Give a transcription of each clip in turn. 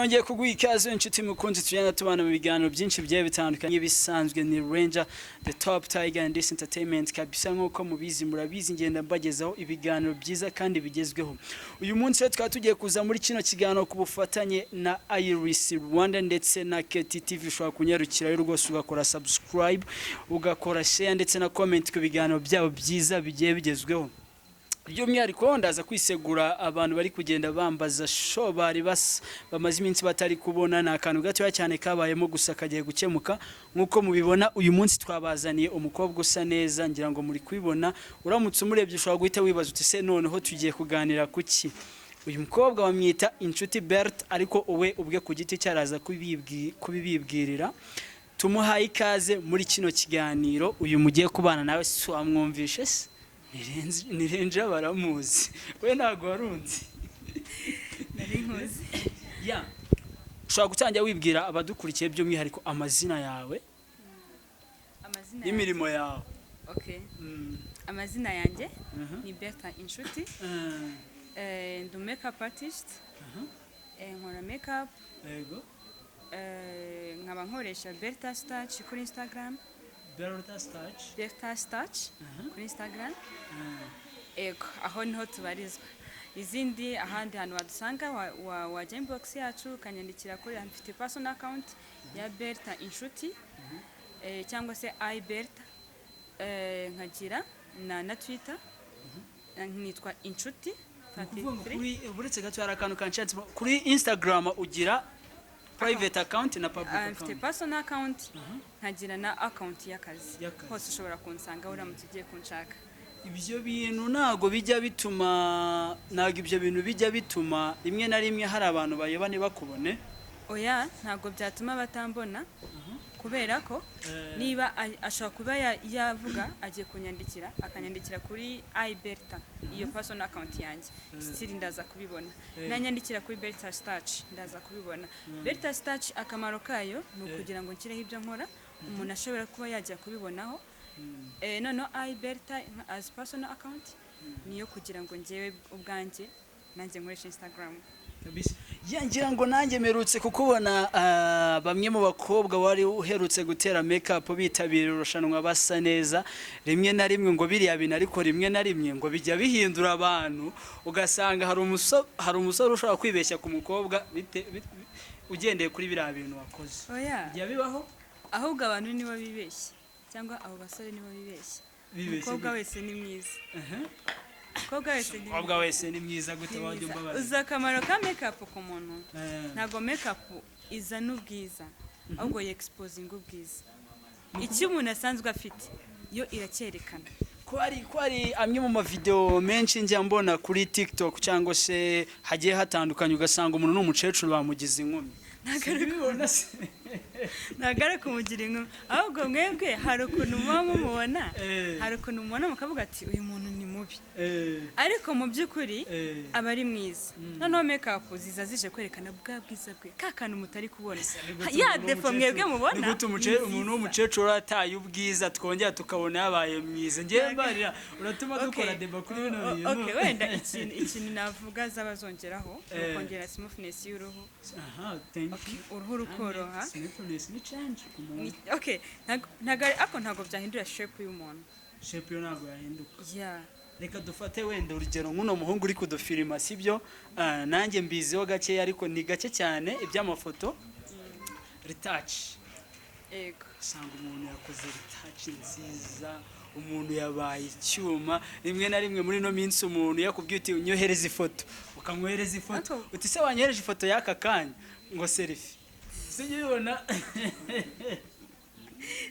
Nongeye kuguha ikaze, inshuti mukunzi tugenda tubana mu biganiro byinshi bigiye bitandukanye. Bisanzwe ni Ranger, the top tiger and this entertainment kabisa. Nkuko mubizi, murabizi, ngenda mbagezaho ibiganiro byiza kandi bigezweho. Uyu munsi rero tukaba tugiye kuza muri kino kiganiro ku bufatanye na Iris Rwanda ndetse na KT TV. Ushobora kunyarukirayo rwose ugakora subscribe, ugakora share ndetse na comment ku biganiro byabo byiza bigiye bigezweho. By'umwihariko ndaza kwisegura abantu bari kugenda bambaza show bari bamaze iminsi batari kubona. Ni akantu gatoya cyane kabayemo, gusa kagiye gukemuka. Nk'uko mubibona, uyu munsi twabazaniye umukobwa usa neza, ngira ngo muri kubibona. Uramutse umurebye ushobora guhita wibaza uti: "Se noneho tugiye kuganira kuki?" Uyu mukobwa bamwita Inshuti Bert, ariko uwe ubwe ku giti cye araza kubibibwirira. Tumuhaye ikaze muri kino kiganiro. Uyu mugiye kubana nawe si wamwumvishe se? Ni Ranger, baramuzi. We ntabwo warunzi? Nari nkuzi. Ya, ushobora gutangira wibwira abadukurikiye, by'umwihariko amazina yawe Amazina n'imirimo yawe. Okay. Amazina yanjye ni Bertha Inshuti. Ndi makeup artist. Nkora makeup. Nkaba nkoresha Bertha Starch kuri Instagram. Bertha Starch. Bertha Starch kuri Instagram. Ego, aho niho tubarizwa. Izindi, ahandi hantu wadusanga, wajya inbox yacu ukanyandikira kuri, mfite personal account ya Bertha Inshuti, cyangwa se i Bertha, nkagira na Twitter, nitwa Inshuti Ukuvuga ngo 33. Kuri, uretse gato, hari akantu kanshatse. Kuri Instagram ugira private account na public Mfite account? Personal account, nkagira na account y'akazi. Y'akazi. Hose ushobora kunsanga uramutse ugiye kunshaka. Ibyo bintu ntabwo bijya bituma, ntabwo ibyo bintu bijya bituma rimwe na rimwe hari abantu bayoba ntibakubone? Oya, ntabwo byatuma batambona, kubera ko niba ashobora kuba yavuga agiye kunyandikira, akanyandikira kuri iberta, iyo personal account yanjye, still ndaza kubibona. Nanyandikira kuri Berta Starch, ndaza kubibona. Berta Starch akamaro kayo ni ukugira ngo nshyireho ibyo nkora, umuntu ashobora kuba yajya kubibonaho. Noneho iberta as personal account niyo kugira ngo njyewe ubwanjye nanjye nkoreshe Instagram. Kabisa. Ya, ngira ngo nanjye mperutse kukubona, bamwe mu bakobwa wari uherutse gutera makeup bitabira irushanwa basa neza. Rimwe na rimwe ngo biriya bintu, ariko rimwe na rimwe ngo bijya bihindura abantu, ugasanga hari umusore ushobora kwibeshya ku mukobwa ugendeye kuri biriya bintu wakoze. Oya. Bijya bibaho? Ahubwo abantu nibo bibeshya, cyangwa abo basore nibo bibeshya. Bibeshye Umukobwa gute? wese ni mwiza. Umukobwa wese ni Umukobwa wese ni mwiza gute? ni Wajya mwiza. umbabarira. Uzi akamaro ka makeup ku muntu? Ntabwo makeup izana ubwiza, ahubwo yexposinga ubwiza. Icyo umuntu asanzwe afite yo iracyerekana. Ko hari amwe mu mavideo menshi njya mbona kuri TikTok cyangwa se hagiye hatandukanye, ugasanga umuntu ni umukecuru bamugize inkumi. Sibibona se? Ntabwo ari kumugira inkumi, ahubwo mwebwe hari ukuntu muba mumubona, hari ukuntu mubona mukavuga ati: "Uyu muntu ni mubi," ariko mu by'ukuri aba ari mwiza. Noneho makeup ziza zije kwerekana bwa bwiza bwe, ka kantu mutari kubona, ya défaut mwebwe mubona. Ni gute Ni umuntu nziza. w'umukecuru ataye ubwiza, twongera tukabona yabaye mwiza? Ngewe mbarira, uratuma dukora débat kuri bino bintu. Okay, wenda ikintu navuga zaba zongeraho ni ukongera smoothness y'uruhu. Aha, thank you. Uruhu rukoroha. Smoothness ni change ku muntu. Okay, ariko ntabwo byahindura shape y'umuntu. Shape yo ntabwo yahinduka. Yeah. Reka dufate wenda urugero nk'uno muhungu uri kudufilima, sibyo? Ah, nanjye mbiziho gakeya, ariko ni gake cyane, iby'amafoto retouch. Yego. Usanga umuntu yakoze retouch nziza, umuntu yabaye icyuma. Rimwe na rimwe muri ino minsi umuntu yakubwiye uti: "Unyohereze ifoto," ukamwohereza ifoto, uti: "Se wanyohereje ifoto y'aka kanya?" Ngo selfie. Sijya ubibona?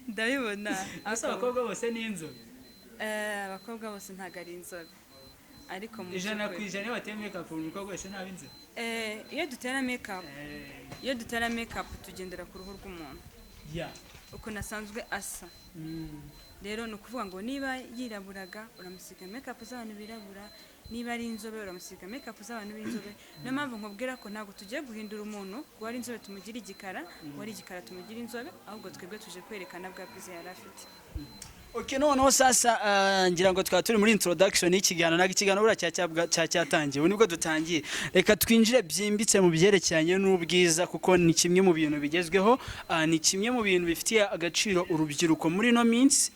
Ndabibona. Ese abakobwa bose ni inzobe? Abakobwa bose ntabwo ari inzobe, ariko mu 100 ku by'ukuri ijana iyo bateye makeup, umukobwa wese ntaba inzobe? Iyo dutera makeup, iyo dutera makeup tugendera ku ruhu rw'umuntu, ukuntu asanzwe asa. Rero ni ukuvuga ngo niba yiraburaga, uramusiga makeup z'abantu birabura, niba ari inzobe, uramusiga makeup z'abantu b'inzobe. Niyo mpamvu nkubwira ko ntabwo tugiye guhindura umuntu ngo ari inzobe tumugire igikara, ngo ari igikara tumugire inzobe, ahubwo twebwe tuje kwerekana bwa bwiza yari afite. Okay, noneho sasa ngira ngo twaba turi muri introduction y'ikiganiro. Ntabwo ikiganiro buriya cyatangiye, ubu nibwo dutangiye. Reka twinjire byimbitse mu byerekeranye n'ubwiza, kuko ni kimwe mu bintu bigezweho, ni kimwe mu bintu bifitiye agaciro urubyiruko muri ino minsi,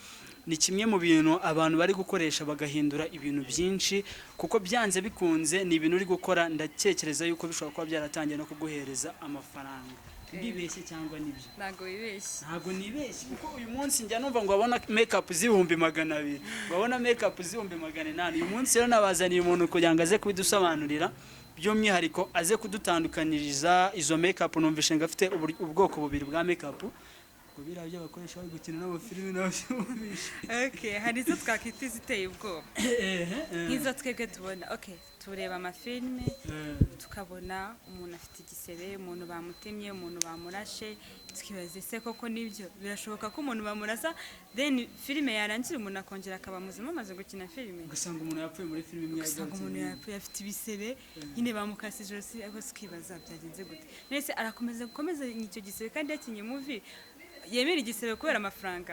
ni kimwe mu bintu abantu bari gukoresha bagahindura ibintu byinshi, kuko byanze bikunze ni ibintu uri gukora, ndatekereza yuko bishobora kuba byaratangiye no kuguhereza amafaranga. Ndibeshye cyangwa nibyo? Ntabwo wibeshye. Ntabwo nibeshye, kuko uyu munsi njya numva ngo wabona make-up z'200,000, ngo wabona make-up z'800,000. Uyu munsi rero nabazaniye umuntu kugira ngo aze kubidusobanurira, by'umwihariko aze kudutandukaniriza izo make-up. Numvishe ngo afite ubwoko bubiri bwa make-up, ngo biriya byo bakoresha bari gukina n'amafilimi n'ababyumvishe. Okay, hari izo twakwita iziteye ubwoba, nk'izo twebwe tubona. Okay, tureba amafilime tukabona umuntu afite igisebe, umuntu bamutemye, umuntu bamurashe, tukibaza: ese koko nibyo birashoboka ko umuntu bamurasa, then filime yarangira umuntu akongera akaba muzima amaze gukina filime? Ugasanga umuntu yapfuye muri filime imwe. Ugasanga yagarutse umuntu mu yindi. yapfuye afite ibisebe nyine, bamukase ijosi, ariko tukibaza byagenze gute? Nese arakomeza gukomeza icyo gisebe kandi yakinye movie, yemera igisebe kubera amafaranga?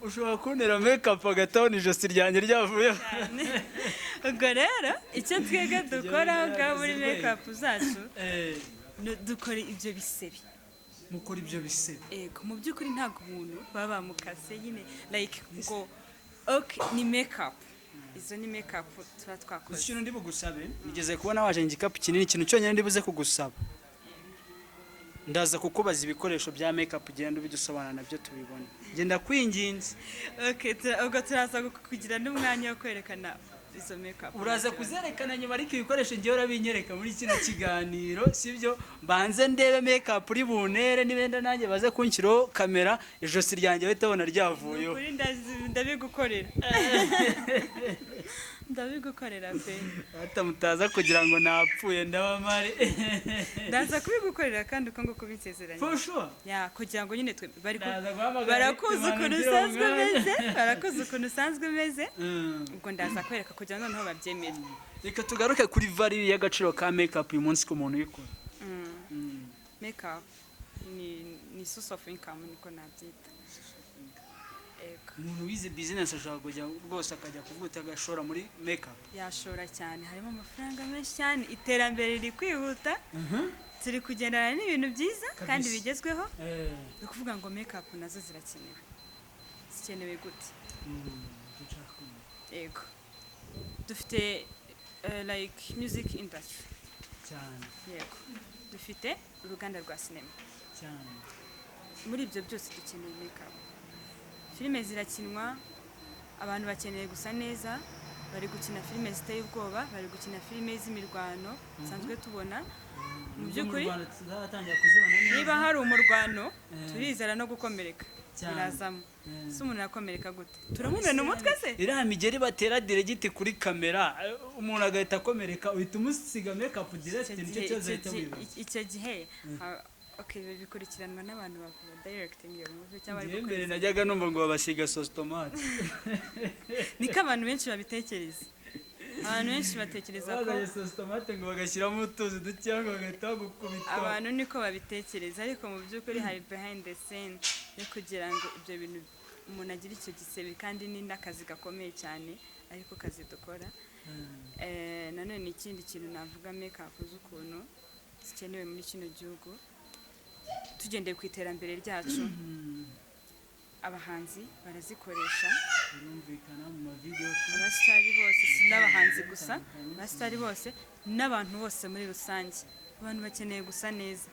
Ushobora kuntera make-up agatabona ijosi ryanjye ryavuyeho. Ubwo rero icyo twebwe dukora aho ngaho muri make-up zacu, dukora ibyo bisebe. Mukora ibyo bisebe? Ego, mu by'ukuri ntabwo umuntu baba bamukase nyine, like ngo okay, ni make-up, izo ni make-up tuba twakoze. Ikintu ndi bugusabe, nigeze kubona waje igikapu kinini. Ikintu cyonyine ndi buze kugusaba, ndaza kukubaza ibikoresho bya make-up, ugenda ubidusobanura nabyo tubibone. Genda kwinginze. Okay, ubwo turaza kugira n'umwanya wo kwerekana izo make-up. Uraza kuzerekana nyuma, ariko ibikoresho ngewe urabinyereka muri kino kiganiro, sibyo? Mbanze ndebe make-up uri buntere, nibenda nanjye baze kunshyiraho kamera, ijosi ryanjye bahita babona ryavuyeho. Ukuri ndabigukorera, ndabigukorera pe. Hata mutaza kugira ngo napfuye, ndabamare. Ndaza kubigukorera kandi uko nguko binsezeranye. For sure. Ya, kugira ngo nyine twe bari Ndaza guhamagara barakuzi Hitimana ukuntu ngira usanzwe umwanya. umeze, barakuzi ukuntu usanzwe umeze. Ubwo ndaza kwereka kugira ngo noneho babyemere. Reka tugaruke kuri value y'agaciro ka make-up uyu munsi ku muntu uyikora. Make-up ni source of income, niko nabyita. Ego. Umuntu wize business ashobora kujya rwose akajya kuvuta agashora muri make-up? Yashora cyane, harimo amafaranga menshi cyane. Iterambere riri kwihuta, turi kugendana n'ibintu byiza kandi bigezweho. Ni ukuvuga ngo make-up nazo zirakenewe. Zikenewe gute? Yego, dufite like music industry. Yego, dufite uruganda rwa sinema. Muri ibyo byose dukeneye make-up. Filime zirakinwa, abantu bakeneye gusa neza, bari gukina filime ziteye ubwoba, bari gukina filime z'imirwano dusanzwe tubona. Mu by'ukuri tuzatangira kuzibona neza. Niba hari umurwano, turizera no gukomereka birazamo. Se umuntu yakomereka gute? Turamumena umutwe se? Iriya migeri batera direct kuri kamera, umuntu agahita akomereka, uhita umusiga make-up direct. Icyo Nicyo gihe- kibazo ahita wibaza. Icyo gihe okay, bikurikiranwa n'abantu ba directing iyo movie cyangwa bari Njyewe gukora mbere najyaga numva ngo babasiga sauce tomate. Niko abantu benshi babitekereza. Abantu benshi batekereza ko Bazanye sauce tomate ngo bagashyiramo utuzi dukeya ngo bagahita bagukubita. Abantu niko babitekereza, ariko mu by'ukuri hari behind the scene yo kugira ngo ibyo bintu umuntu agire icyo gisebe, kandi ni n'akazi gakomeye cyane ariko kazi dukora. Nanone ikindi kintu navuga, make-up z'ukuntu zikenewe muri kino gihugu tugendeye ku iterambere ryacu, abahanzi barazikoresha. Birumvikana, mu mavideo. Abasitari bose, si n'abahanzi gusa, abasitari bose n'abantu bose muri rusange, abantu bakeneye gusa neza.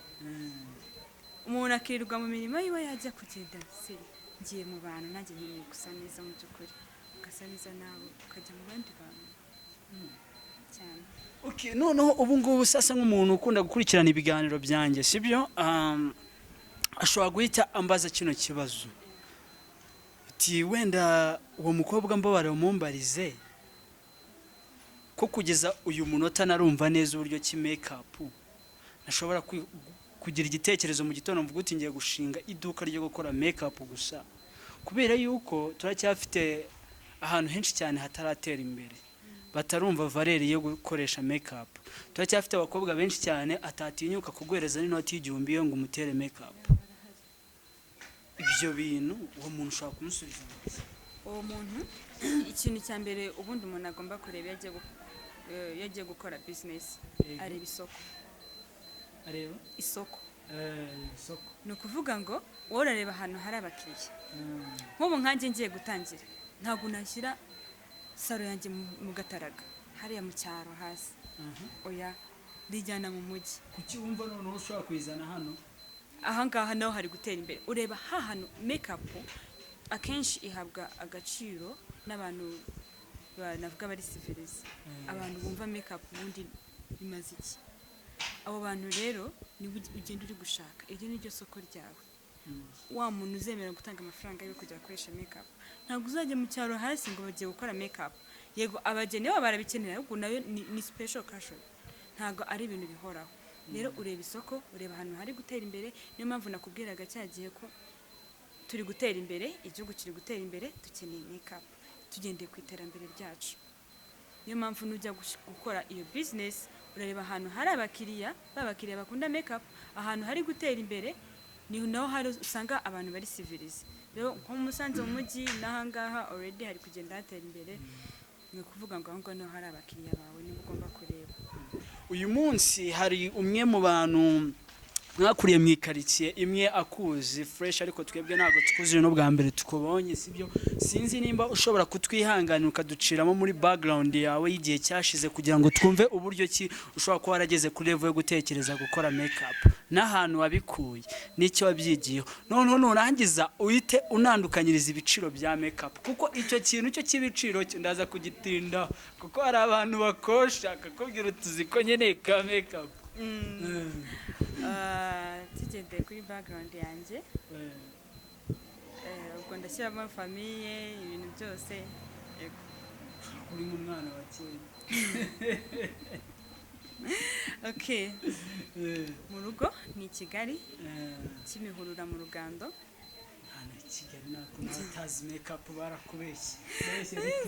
Umuntu akirirwa mu mirimo yiwe, yajya kugenda, se ngiye mu bantu, nanjye nkeneye gusa neza. Mu by'ukuri ugasa neza nawe ukajya mu bandi bantu cyane. Okay, noneho ubu ngubu sasa nk'umuntu ukunda gukurikirana ibiganiro byanjye, sibyo, ashobora guhita ambaza kino kibazo ati: wenda uwo mukobwa mbabara umumbarize ko kugeza uyu munota narumva neza uburyo ki make-up nashobora kugira igitekerezo mu gitondo mvuga uti ngiye gushinga iduka ryo gukora make-up gusa, kubera yuko turacyafite ahantu henshi cyane hataratera imbere, batarumva valeur yo gukoresha make-up. Turacyafite abakobwa benshi cyane atatinyuka kuguhereza n'inoti y'1000 iyo ngo umutere make-up. Ibyo bintu uwo muntu ushobora kumusubiza ngo iki? Uwo muntu, ikintu cya mbere ubundi umuntu agomba kureba iyo agiye gukora business, areba isoko. Areba Isoko. Isoko. Ni ukuvuga ngo wowe urareba ahantu hari abakiriya. Nk'ubu nkanjye ngiye gutangira, ntabwo nashyira salon yanjye mu Gataraga hariya mu cyaro hasi. Oya, rijyana mu mujyi. Kuki wumva noneho ushobora kuyizana hano? Ahangaha naho hari gutera imbere. Ureba hantu makeup akenshi ihabwa agaciro n'abantu navuga bari civilisé, abantu bumva makeup ubundi bimaze iki. Abo bantu rero nibo ugenda uri gushaka. Iryo ni ryo soko ryawe, wa muntu uzemera gutanga amafaranga yo kujya gukoresha makeup. Ntabwo uzajya mu cyaro hasi ngo bagiye gukora makeup. Yego, abageni babo barabikenera, ariko nayo ni special occasion, ntabwo ari ibintu bihoraho. Rero ureba isoko, ureba ahantu hari gutera imbere. Niyo mpamvu nakubwiraga cya gihe ko turi gutera imbere, igihugu kiri gutera imbere, dukeneye makeup tugendeye ku iterambere ryacu. Niyo mpamvu nujya gukora iyo business, urareba ahantu hari abakiriya, ba bakiriya bakunda makeup, ahantu hari gutera imbere, ni naho hari usanga abantu bari civilisé. Rero nko mu Musanze mu mujyi n'ahangaha already hari kugenda hatera imbere. Ni ukuvuga ngo aho ngaho niho hari abakiriya bawe, niba ugomba kureba. Uyu munsi hari umwe mu bantu mwakuriye mu ikaritsiye imwe akuzi fresh, ariko twebwe ntabwo tukuzi, n'ubwa mbere tukubonye, sibyo? Sinzi nimba ushobora kutwihanganira ukaduciramo muri background yawe y'igihe cyashize, kugira ngo twumve uburyo ki ushobora kuba warageze kuri level yo gutekereza gukora makeup, n'ahantu wabikuye n'icyo wabyigiyeho. Noneho nurangiza uhite unandukanyiriza ibiciro bya makeup, kuko icyo kintu cyo cy'ibiciro cyo ndaza kugitindaho, kuko hari abantu bakosha akakubwira utuzi ko nkeneye ka makeup. Tugendeye kuri background yanjye, ubwo ndashyiramo famille, ibintu byose, yego. Uri nk'umwana wa kera. Okay, mu rugo ni i Kigali, Kimihurura mu Rugando. Hano i Kigali ntabwo batazi makeup, barakubeshye.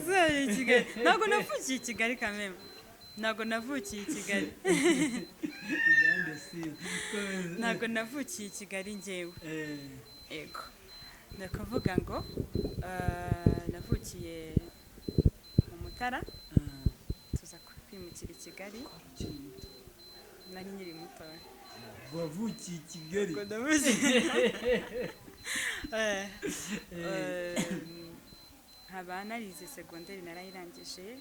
Zari i Kigali. Ntabwo navukiye i Kigali kameme, ntabwo navukiye i Kigali. Ntabwo navukiye i Kigali njyewe. Yego, ni ukuvuga ngo navukiye mu Mutara, tuza kwimukira i Kigali nari nkiri mutoya. Wavukiye i Kigali? Ubwo ndavukiye. Nkaba narize segonderi, narayirangije,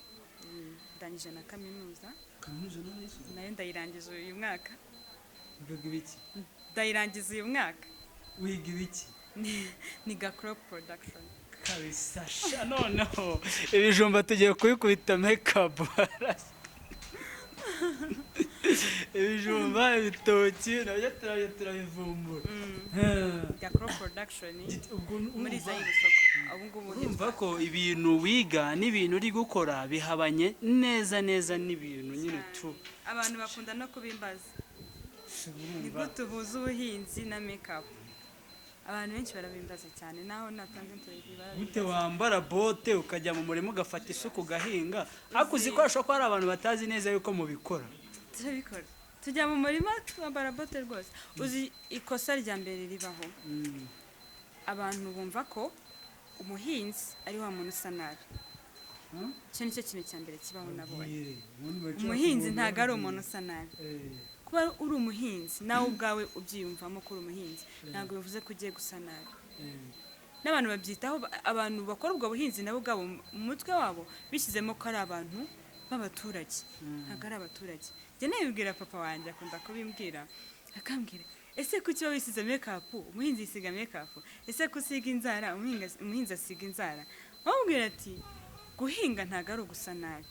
ndangije na kaminuza. Kaminuza narize? Nayo ndayirangije uyu mwaka. Wiga ibiki? Ndayirangiza uyu mwaka. Wiga ibiki? Niga crop production. Kabisa sha, noneho ibijumba tugiye kubikubita makeup, ibijumba, ibitoki nabyo turabyo turabivumbura. Niga crop production Ubwo muri urumva- za y'Ibusoko ubu ngubu. Urumva ko ibintu wiga n'ibintu uri gukora bihabanye neza neza n'ibintu nyine tu. Abantu bakunda no kubimbaza ni Urumva? gute uhuza ubuhinzi na makeup. Abantu benshi barabimbaza cyane, naho natanze interview Gute barabimbaza. wambara bote ukajya mu murima ugafata isuka ugahinga? Ariko uzi ko hashobora kuba hari abantu batazi neza yuko mubikora. Turabikora, tujya mu murima twambara bote rwose. Uzi ikosa rya mbere ribaho? Abantu bumva ko umuhinzi ari wa muntu usa nabi. Icyo nicyo kintu cya mbere kibaho nabonye. Umuhinzi ntabwo ari umuntu usa nabi. Kuba uri umuhinzi, nawe ubwawe ubyiyumvamo ko uri umuhinzi, ntabwo bivuze ko ugiye gusa nabi. N'abantu babyitaho, abantu bakora ubwo buhinzi nabo ubwabo mu mutwe wabo bishyizemo ko ari abantu b'abaturage. Ntabwo ari abaturage. Njye nabibwira papa wanjye, akunda kubimbwira, akambwira: "Ese kuki uba wisize makeup? Umuhinzi yisiga makeup? Ese ko usiga inzara? Umuhinzi asiga inzara?" Bamubwira ati: "Guhinga ntabwo ari ugusa nabi.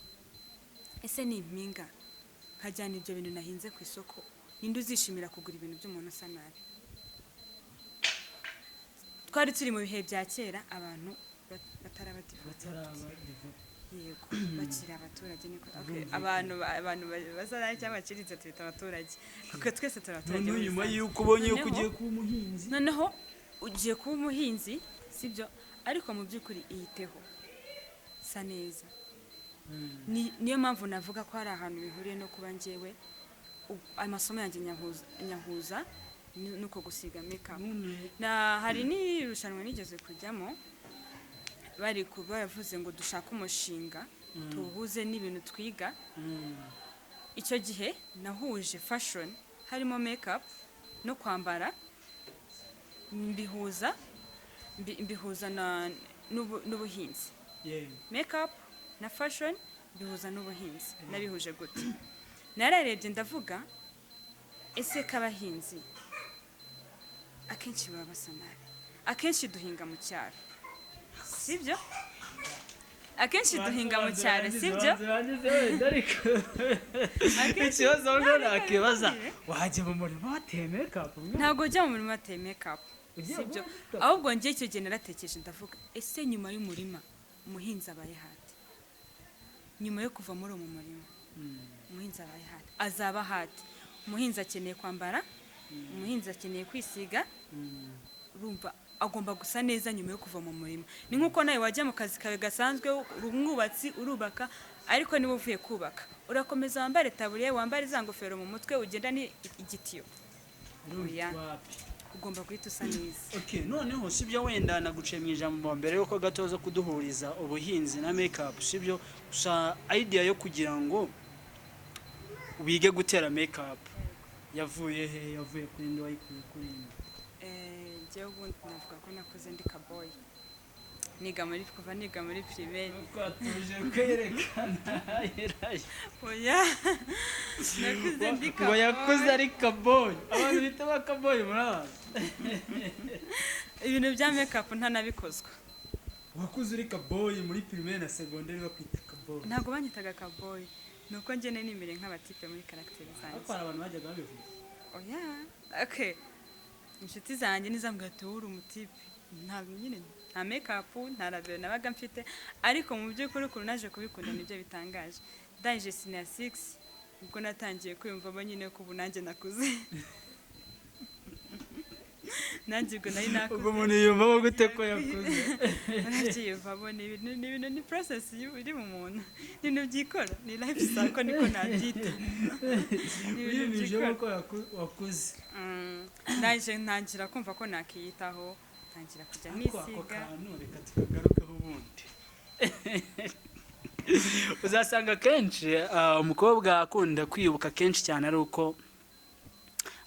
Ese ni impinga nkajyana ibyo bintu nahinze ku isoko, ninde uzishimira kugura ibintu by'umuntu usa nabi?" Twari turi mu bihe bya kera, abantu bataraba, yego, bakiri abaturage niko. Okay, abantu basa nabi cyangwa baciriritse tubita abaturage, kuko twese turi abaturage Noneho muri nyuma rusange. y'uko ubonye yuko Noneho- ugiye kuba umuhinzi, Noneho ugiye kuba umuhinzi, sibyo? Ariko mu by'ukuri iyiteho, sa neza. Niyo mpamvu navuga ko hari ahantu bihuriye no kuba njyewe amasomo yanjye nyahuza nuko gusiga makeup. None Na hari n'irushanwa nigeze kujyamo. Bari baravuze ngo dushake umushinga tuwuhuze n'ibintu twiga. Icyo gihe nahuje fashion, harimo makeup no kwambara, mbihuza n'ubuhinzi. Makeup na fashion bihuza n'ubuhinzi. Nabihuje gute? Nararebye ndavuga: ese k'abahinzi akenshi baba basa nabi? Akenshi duhinga mu cyaro, sibyo? Akenshi duhinga mu cyaro, sibyo? Ikibazo ahubwo nakibaza, wajya mu murima wateye makeup? Ntabwo ujya mu murima wateye makeup. Ugiye Sibyo? gukora? Ahubwo njye icyo gihe naratekereje ndavuga: ese nyuma y'umurima umuhinzi abaye hate? Nyuma yo kuva muri uwo murima umuhinzi abaye hate? Azaba hate? Umuhinzi akeneye kwambara, umuhinzi akeneye kwisiga. Urumva agomba gusa neza nyuma yo kuva mu murima. Ni nk'uko nawe wajya mu kazi kawe gasanzwe, uri umwubatsi, urubaka, ariko niba uvuye kubaka urakomeza wambare taburiye, wambare za ngofero mu mutwe, ugenda ni igitiyo? Oya. Wapi. Ugomba guhita usa neza. Okay, noneho sibyo, wenda naguciye mu ijambo mbere yuko gato zo kuduhuriza ubuhinzi na makeup, sibyo? Gusa idea yo kugira ngo wige gutera makeup yavuye he? Yavuye kuri nde? Wayikuye kuri nde? Njyewe ubundi navuga ko nakuze ndi kaboyi, niga muri, kuva niga muri primaire. Twatuje kwerekana yeraye. Oya, nakuze ndi Ngo yakuze kaboyi. ari kaboyi. Abantu bita ba kaboyi murabazi. Ibintu bya makeup ntanabikozwa. Wakuze uri kaboyi muri primaire na secondaire, bakwita kaboyi? Ntabwo banyitaga kaboyi, ni uko njye nimere nk'abatipe muri caractère zanjye. Ariko hari abantu bajyaga babivuga. Oya, okay, inshuti zanjye nizambwira ati: "Wowe uri umutipe." Nta nyine, nta makeup, nta label nabaga mfite, ariko mu by'ukuri ukuntu naje kubikunda nibyo bitangaje. Ndangije senior 6 ubwo natangiye kwiyumvamo nyine ko ubu nanjye nakuze, nanjye ubwo nari nakuze. Ubwo umuntu yiyumvamo gute ko yakuze? Urabyiyumvamo, ni ibintu, ni process iri mu muntu, ni ibintu byikora, ni life cycle niko nabyita. Ni ibintu Wiyumvijemo byikora. ko wakuze. Naje ntangira kumva ko nakiyitaho, ntangira kujya Ariko ako nisiga. kantu reka tukagarukeho. Ubundi uzasanga akenshi umukobwa akunda kwibuka kenshi cyane ari uko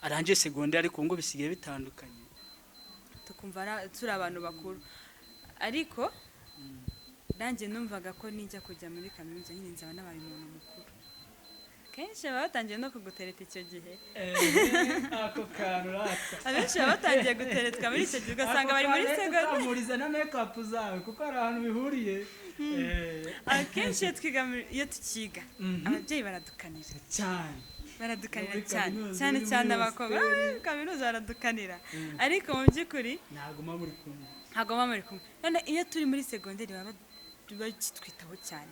arangije segonderi, ariko ubu ngubu bisigaye bitandukanye. Tukumva turi abantu bakuru, ariko nanjye numvaga ko nijya kujya muri kaminuza nyine nzaba nabaye umuntu mukuru. Kenshi baba batangiye no kugutereta icyo gihe. Ako kantu rata. Abenshi baba batangiye guteretwa muri icyo gihe, ugasanga bari muri segonderi. Utamuriza na makeup zawe kuko hari ahantu bihuriye. Akenshi iyo twiga iyo tukiga, ababyeyi baradukanira. Cyane. Baradukanira Muri cyane. kaminuza, Cyane uri cyane muri abakobwa. hostel. Kaminuza baradukanira, ariko mu by'ukuri Ntabwo muba muri kumwe. Ntabwo baba muri kumwe. None iyo turi muri segonderi baba bakitwitaho cyane,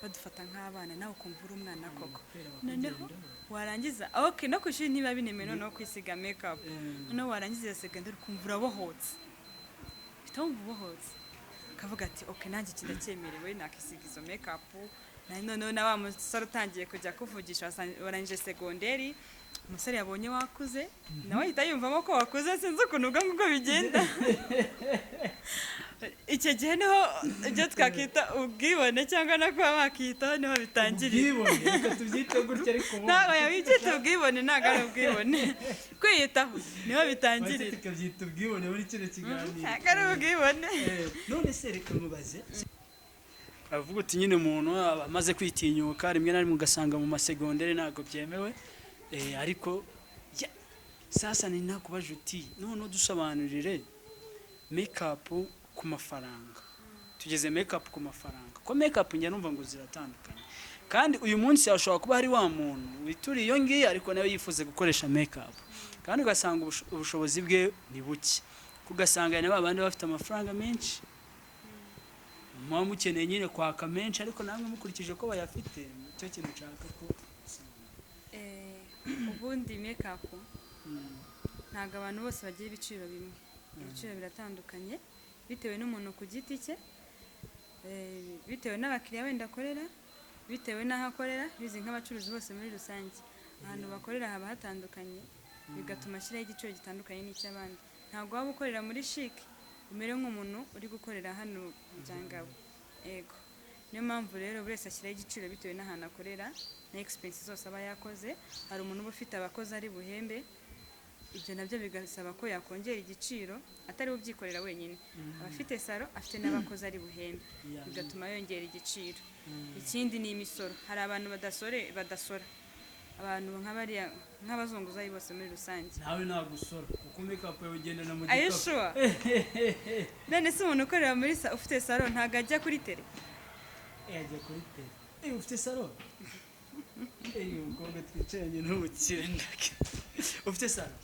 badufata nk'abana, nawe ukumva uri umwana koko. Kubera Noneho bakugendaho. warangiza, ok, no ku ishuri ntiba binemewe noneho kwisiga makeup. Noneho warangiza iyo segonderi ukumva urabohotse, uhita wumva ubohotse, ukavuga ati: "Ok, nanjye iki ndacyemerewe, nakisiga izo makeup." Noneho na wa musore utangiye kujya kuvugisha, warangije segonderi, umusore yabonye wakuze, nawe ahita yumvamo ko wakuze. Sinzi ukuntu ubwo ngubwo bigenda. Icyo gihe niho ibyo twakita ubwibone cyangwa no kuba wakiyitaho niho bitangiriye. Ubwibone, reka tubyite gutya, ariko ubundi Ntabwo yabibyita ubwibone, ntabwo ari ubwibone, kwiyitaho niho Bake bitangirira. Tukabyita ubwibone muri kino kiganiro. Ntabwo ari ubwibone. None se reka nkubaze, avuga uti nyine umuntu aba amaze kwitinyuka, rimwe na rimwe ugasanga mu masegonderi ntabwo byemewe. Ariko sasa ni nakubaje uti noneho dusobanurire makeup ku mafaranga. Tugeze makeup ku mafaranga, ko makeup njya numva ngo ziratandukanye, kandi uyu munsi hashobora kuba hari wa muntu wituriye iyo ngiyo ariko nawe yifuza gukoresha makeup, kandi ugasanga ubushobozi bwe ni buke, ugasanga na ba bandi bafite amafaranga menshi muba mukeneye nyine kwaka menshi, ariko namwe mukurikije ko bayafite. Nicyo kintu nshaka ko Ubundi makeup ntabwo abantu bose bagira ibiciro bimwe. Ibiciro biratandukanye bitewe n'umuntu ku giti cye, bitewe n'abakiriya wenda akorera, bitewe n'aho akorera. Bizi nk'abacuruzi bose muri rusange, ahantu bakorera haba hatandukanye, bigatuma ashyiraho igiciro gitandukanye n'icy'abandi. Ntabwo waba ukorera muri CHIC Umere nk'umuntu uri gukorera hano mu Byangabo. Yego, niyo mpamvu rero buri wese ashyiraho igiciro bitewe n'ahantu akorera na expense zose aba yakoze. Hari umuntu uba ufite abakozi ari buhembe, ibyo nabyo bigasaba ko yakongera igiciro, atari we ubyikorera wenyine, aba afite salon, afite n'abakozi ari buhembe, bigatuma yongera igiciro. Ikindi ni imisoro. Hari abantu badasora, abantu nk'abariya nk'abazunguzayi bose muri rusange. Nawe nagusora kuko makeup yawe ugendana mu Are you gikapu. sure? None se umuntu ukorera muri ufite salon ntabwo ajya kuri tele? Ajya kuri tele. Ufite salon? Uyu mukobwa twicaranye n'umukire, ndake ufite salon.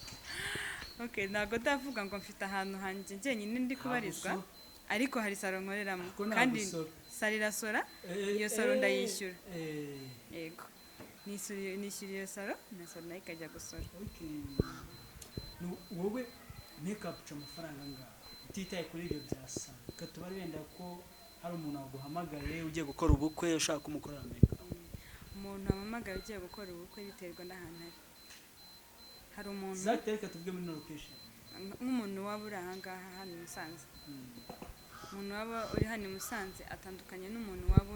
Okay, ntabwo ndavuga ngo mfite ahantu hanjye njyenyine ndi kubarizwa, Ntabwo. ariko hari salon nkoreramo. Ko ntabwo Kandi usora. Salon irasora, iyo salon ndayishyura. Yego, nishyura iyo salon, na salon nayo ikajya gusora. Okay. Wowe makeup uca amafaranga angahe utitaye kuri ibyo bya salon? Reka tubare wenda ko hari umuntu waguhamagaye ugiye gukora ubukwe, ushaka kumukorera makeup. Umuntu wampamagaye ugiye gukora ubukwe, biterwa n'ahantu ari. Hari umuntu Exact, reka tuvuge muri location. Nk'umuntu waba uri ahangaha hano i Musanze, umuntu waba uri hano i Musanze atandukanye n'umuntu waba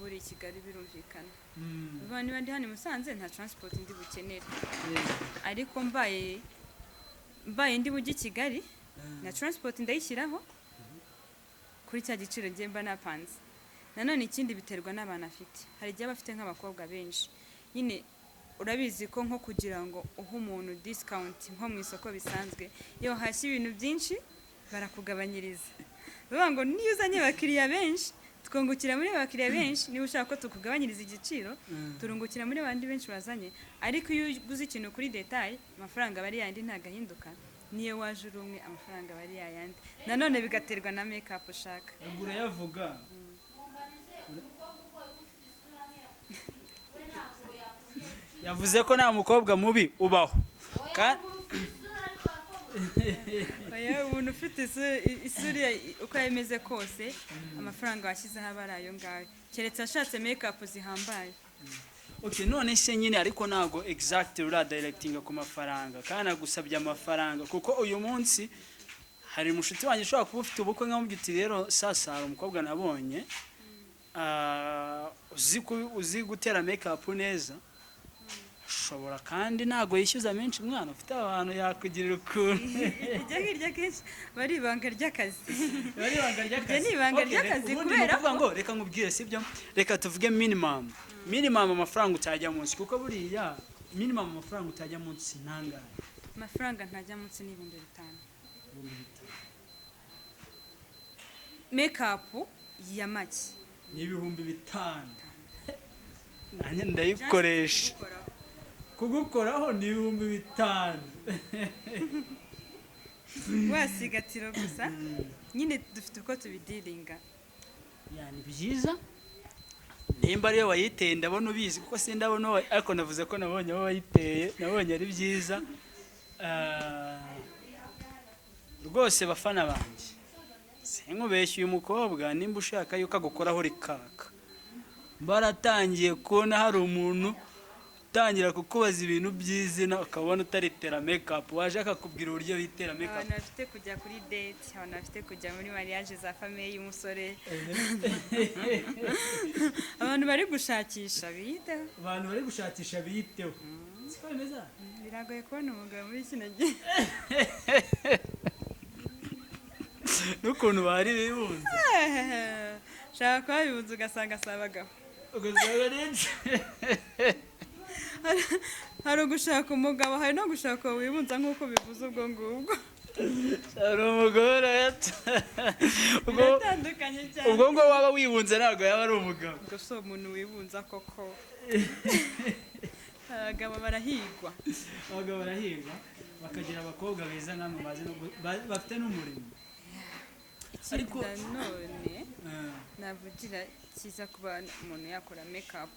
uri i Kigali, birumvikana. Vuba niba ndi hano i Musanze, nta transport ndi bukenere, ariko mbaye ndi bujye i Kigali, na transport ndayishyiraho kuri cya giciro ngiye mba napanze. Nanone ikindi, biterwa n'abantu afite. Hari igihe aba afite nk'abakobwa benshi nyine, urabizi ko nko kugira ngo uhe umuntu discount nko mu isoko bisanzwe, iyo wahashye ibintu byinshi barakugabanyiriza. Bivuga ngo niyo uzanye abakiriya benshi, twungukira muri abakiriya benshi. Niba ushaka ko tukugabanyiriza igiciro, turungukira muri bandi benshi bazanye. Ariko iyo uguze ikintu kuri détail, amafaranga aba ari yandi, ntabwo ahinduka. Niyo waje uri umwe, amafaranga aba ari yayandi. Nanone bigaterwa na make up ushaka. Ubwo urayavuga. Yavuze ko nta mukobwa mubi ubaho. Oya, umuntu ufite isura uko yaba imeze kose, amafaranga washyizeho aba ari ayo ngayo, keretse ashatse make up zihambaye. Okay, none se nyine, ariko ntabwo exact uradirectinga ku mafaranga, kandi nagusabye amafaranga kuko uyu munsi hari umushuti wanjye ushobora kuba ufite ubukwe, nkamubwira uti: "Rero sasa hari umukobwa nabonye, uzi gutera make up neza, ashobora kandi ntabwo yishyuza menshi, mwana ufite abantu yakugirira ukuntu." Iryo ngiryo akenshi aba ari ibanga ry'akazi. Biba ari ibanga ry'akazi. Iryo ni ibanga Okay, ry'akazi. ubundi Kubera ni ukuvuga ngo reka nkubwire, sibyo? Reka tuvuge minimum amafaranga utajya munsi, kuko buriya minimum amafaranga utajya munsi nangahe? Amafaranga ntajya munsi n'5,000. 5,000. Make up ya make. Ni 5,000, nanjye ndayikoresha. Gukoraho. Kugukoraho ni 5,000. Wasigatiro gusa nyine, dufite uko tubidiringa. Ya, ni byiza nimba ariyo wayiteye, ndabona ubizi, kuko sindabona ariko navuze ko nabonye abo wayiteye, nabonye ari byiza. Rwose bafana banjye, sinkubeshye, uyu mukobwa nimba ushaka yuko agukoraho rikaka, baratangiye kubona hari umuntu utangira kukubaza ibintu by'izina, ukabona utaritera makeup, waje akakubwira uburyo bitera makeup. Abantu bafite kujya kuri date, abantu bafite kujya muri mariage za famille y'umusore, abantu bari gushakisha biyiteho. Abantu bari gushakisha biyiteho, siko bimeze? Biragoye kubona umugabo muri kino gihe. N'ukuntu bari bibunze. Shaka kuba bibunze, ugasanga si abagabo. Ugasanga nenshi. Hari ugushaka umugabo, hari no gushaka uwo wibunza nk'uko bivuze ubwo ngubwo. Hari umugore ubwo Biratandukanye cyane. Ubwo ngo waba wibunze ntabwo yaba ari umugabo. Ubwo si umuntu wibunza koko, abagabo barahigwa. Abagabo barahirwa bakagira abakobwa beza namwe bazi no bafite n'umurimo. Ikindi nanone navugira cyiza kuba umuntu yakora make-up,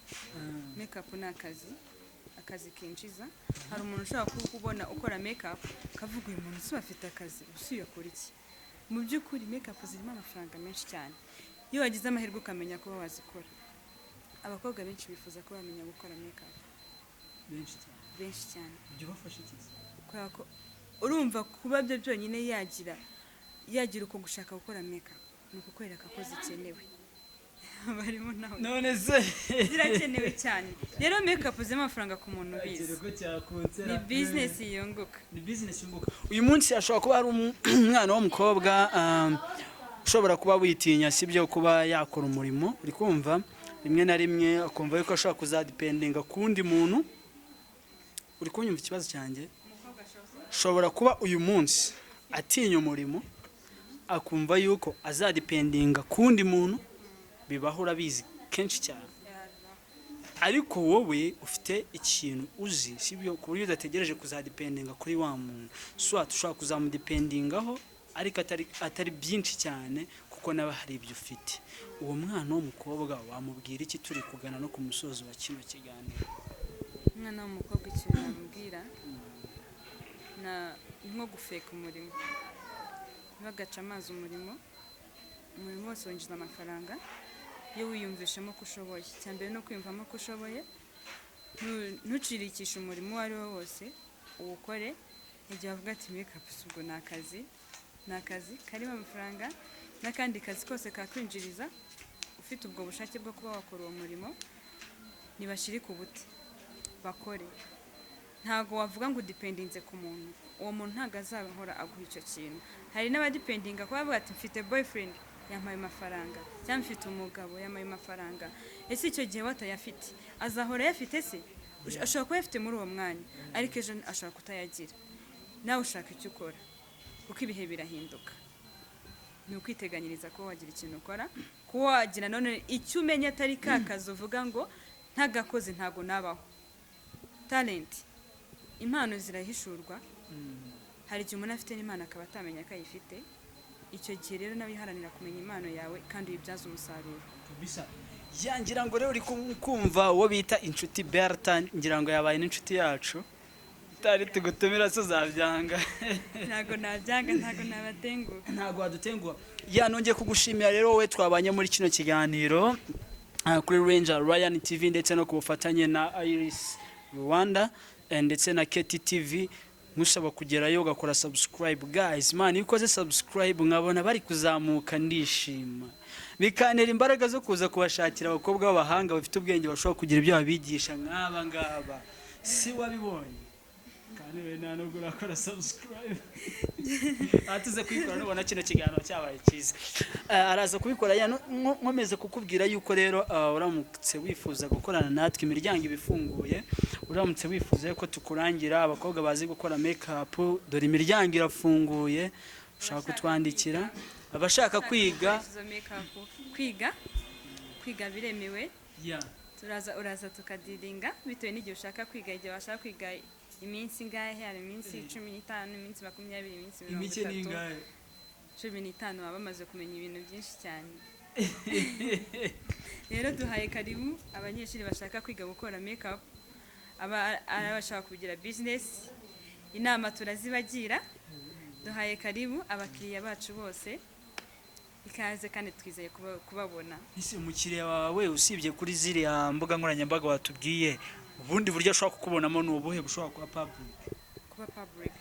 make-up ni akazi, akazi kinjiza. Hari umuntu ushobora kubona ukora make-up akavuga: "Uyu muntu si afite akazi, ubu yakora iki?" Mu by'ukuri make-up zirimo amafaranga menshi cyane iyo wagize amahirwe ukamenya kuba wazikora. Abakobwa benshi bifuza kuba bamenya gukora make-up. Benshi cyane. Benshi cyane. Ibyo ubafasha iki se? Kubera ko urumva kuba byo byonyine yagira Yagira uko gushaka gukora makeup, ni ukukwereka ko zikenewe. Barimo nawe. None se? Zirakenewe cyane. Rero makeup zirimo amafaranga ku muntu ubizi. Ikirego cyakunze. Ni business yunguka. Ni business yunguka. Uyu munsi ashobora kuba ari umwana w'umukobwa ushobora kuba witinya, sibyo, kuba yakora umurimo, uri kumva, rimwe na rimwe akumva yuko ashobora kuzadependinga ku wundi muntu. Uri kunyumva ikibazo cyanjye? Ashobora kuba uyu munsi atinya umurimo, akumva yuko azadependinga ku wundi muntu. Bibaho, urabizi kenshi cyane. Ariko wowe ufite ikintu uzi, sibyo, ku buryo udategereje kuzadependinga kuri wa muntu. Soit ushobora kuzamudependingaho, ariko atari byinshi cyane, kuko nawe hari ibyo ufite. Uwo mwana w'umukobwa wamubwira iki, turi kugana no ku musozo wa kino kiganiro? Umwana w'umukobwa ikintu namubwira na nko gufeka umurimo, ntibagace amazi umurimo. Umurimo wose winjiza amafaranga iyo wiyumvishemo ko ushoboye. Icya mbere ni ukwiyumvamo ko ushoboye. Ntucirikishe umurimo uwo ari wo wose, uwukore. Igihe wavuga ati makeup ubwo ni akazi, ni akazi karimo amafaranga, n'akandi kazi kose kakwinjiriza ufite ubwo bushake bwo kuba wakora uwo murimo. Ntibashirike ubute, bakore. Ntabwo wavuga ngo udependinze ku muntu, uwo muntu ntabwo azahora aguha icyo kintu. Hari n'abadependinga kuba bavuga ati mfite boyfriend yampaye amafaranga, cyangwa mfite umugabo yampaye amafaranga. Ese icyo gihe watayafite, azahora ayafite se? Ashobora kuba ayafite muri uwo mwanya, ariko ejo ashobora kutayagira. Nawe ushaka icyo ukora, kuko ibihe birahinduka. Ni ukwiteganyiriza kuba wagira ikintu ukora, kuba wagira none icyo umenya, atari ka kazi uvuga ngo ntagakoze ntabwo nabaho. Talent, impano zirahishurwa. Hari igihe umuntu afite n'impano akaba atamenya ko ayifite. Icyo gihe rero nawe iharanira kumenya impano yawe kandi uyibyaze umusaruro. Kabisa. Ya, ngira ngo rero uri kumva uwo bita Inshuti Bertha, ngira ngo yabaye n'inshuti yacu. Tutari tugutumira se uzabyanga? Ntabwo nabyanga, ntabwo nabatenguha. Ntabwo wadutenguha. Ya, nongeye kugushimira rero wowe twabanye muri kino kiganiro kuri Ranger Ryan TV, ndetse no ku bufatanye na Iris Rwanda ndetse na KT TV. Nkusaba kugerayo ugakora subscribe. Guys, man, iyo ukoze subscribe nkabona bari kuzamuka, ndishima, bikantera imbaraga zo kuza kubashakira abakobwa b'abahanga bafite ubwenge, bashobora kugira ibyo babigisha nk'aba ngaba. Si wabibonye? Kandi we nta nubwo urakora subscribe. Aha tuze kuyikora nubona kino kiganiro cyabaye cyiza. Araza kubikora. Ya, nkomeze kukubwira yuko rero uramutse wifuza gukorana natwe, imiryango iba ifunguye. Uramutse wifuza ko tukurangira abakobwa bazi gukora make up, dore imiryango irafunguye. Ushaka kutwandikira, abashaka kwiga. Izo makeup, kwiga, kwiga biremewe. Turaza, uraza tukadiringa bitewe n'igihe ushaka kwiga, igihe washaka kwiga, iminsi ingahe. Hari iminsi 15, iminsi 20, iminsi mirongo Imike ni itatu. ingahe? 15 baba bamaze kumenya ibintu byinshi cyane. Rero duhaye karibu abanyeshuri bashaka kwiga gukora makeup, aba ari abashaka kugira business, inama turazibagira. Duhaye karibu abakiriya bacu bose, ikaze, kandi twizeye kubabona. Ese umukiriya wawe, usibye kuri ziriya mbuga nkoranyambaga watubwiye, ubundi buryo ashobora kukubonamo ni ubuhe bushobora kuba public? Kuba public?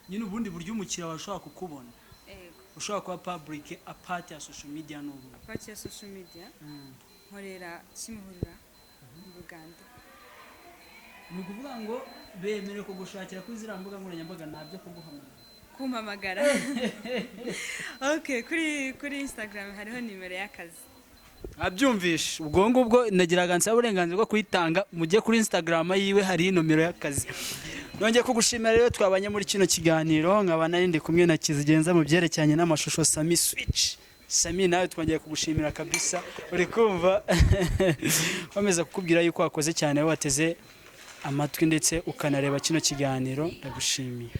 Nyine ubundi buryo umukiriya wawe ashobora kukubona ushobora kuba public apart ya social media ni ubu? Apart ya social media, nkorera Kimihurura mu Ruganda. Ni ukuvuga ngo bemerewe kugushakira kuri ziriya mbuga nkoranyambaga, ntabyo kuguhamagara? Kumpamagara, okay, kuri Instagram hariho nimero y'akazi. Abyumvishe. Ubwo ngubwo nagiraga nsaba uburenganzira bwo kuyitanga. Mujye kuri Instagram yiwe, hari nomero y'akazi. Nongeye kugushimira rero twabanye muri kino kiganiro, nkaba nari ndi kumwe na Kizigenza mu byerekeranye n'amashusho, Sami Switch. Sami, nawe twongeye kugushimira kabisa. Uri kumva nkomeza kukubwira yuko wakoze cyane, wateze amatwi ndetse ukanareba kino kiganiro. Ndagushimiye.